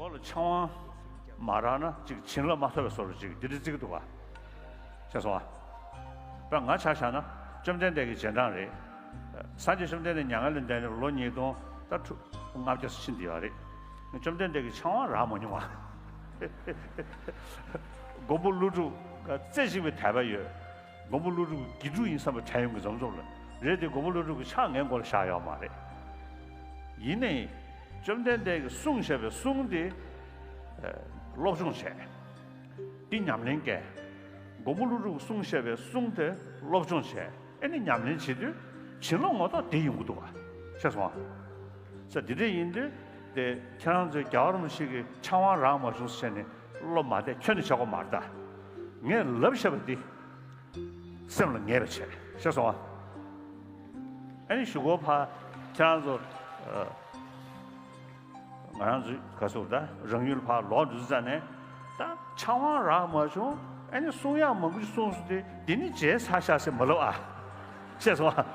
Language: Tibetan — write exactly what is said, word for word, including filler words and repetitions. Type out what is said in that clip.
ལ་ཕྱག་དབང་མ་རག་ན་ཅིག་བྱིན་རླབས་མ་ཐོབ་པའི་བཟོ་འདྲ་ཅིག་འདི་འདྲ་བརྩི་གི་འདུག་ག་ཤེས་སོང་ཨ། དཔེར་ང་ཆ་བཞག་ན་བཅོམ་ལྡན་འདས་ཀྱི་རྗེས་འབྲང་རེད། སངས་རྒྱས་བཅོམ་ལྡན་འདས་མྱ་ངན་ལས་འདས་ནས་ལོ་ཉིས་སྟོང་ད་ལྔ་བརྒྱ་ཙམ་ཕྱིན་བསྡད་ཡོད་རེད། བཅོམ་ལྡན་འདས་ཀྱི་ཕྱག་དབང་རག་མ་མྱོང་བ། མགོན་པོ་ཀླུ་སྒྲུབ་རྩེ་གཅིག་པའི་དད་པ་ཡོད། མགོན་པོ་ཀླུ་སྒྲུབ་ཀྱི་དགེ་ཕྲུག་ཡིན་བསམ་པའི་དྲན་ཡོང་གི་འཛོམས་འཛོམས་ལ་རེད་དེ། མགོན་པོ་ཀླུ་སྒྲུབ་ཀྱི་ཕྱག་ངའི་མགོ་ལ་བཞག་ཡོད་མ་རེད། ཡིན་ནའི་བཅོམ་ལྡན་འདས་ཀྱིས་གསུངས་བཞག་པའི་གསུང་དེ་སློབ་སྦྱོང་བྱས། འདི་ཉམས་ལེན་བཀལ། མགོན་པོ་ཀླུ་སྒྲུབ་ཀྱིས་གསུངས་བཞག་པའི་གསུང་དེ་སློབ་སྦྱོང་བྱས། ཨེ་ནི་ཉམས་ལེན་བྱེད་དུས་བྱིན་རླབས་ངོ་ཐོག་དེ་ཡོང་གི་འདུག་ག་ཤེས་སོང་ཨ། ས་འདི་འདྲ་ཡིན་དུས་དེ་ཁྱེད་རང་ཚོས་རྒྱལ་བ་རིན་པོ་ཆེ་གི་ཕྱག་དབང་རག་མ་བྱུང་ཟེར་ནས་བློ་མ་བདེ་ཁྱོན་ནས་བྱེད་དགོས་མ་རེད་ད། ངས་ལབ་བཞག་པ་འདི་སེམས་ལ་ངེས་པ་བྱས། ཤེས་སོང་ཨ། ཨ་ནི་གཞུག་གུ་ཕར་ཁྱེད་རང་ཚོ་ཨ། ང་རང་ཚོའི་ག་ཟེར་ད་རང་ཡུལ་ཕར་ལོག་འགྲོ་ཙ་ནས་ད་ཕྱག་དབང་རག་མ་བྱུང་། ཨ་ནི་གསུང་ཡག་མང་པོ་ཞིག་གསུངས་སོང་དུས་འདི་ནི་བརྗེད་ཚར་ཤག་ཟེར་མ་ལབ་ཨ། ཤེས་སོང་ཨ།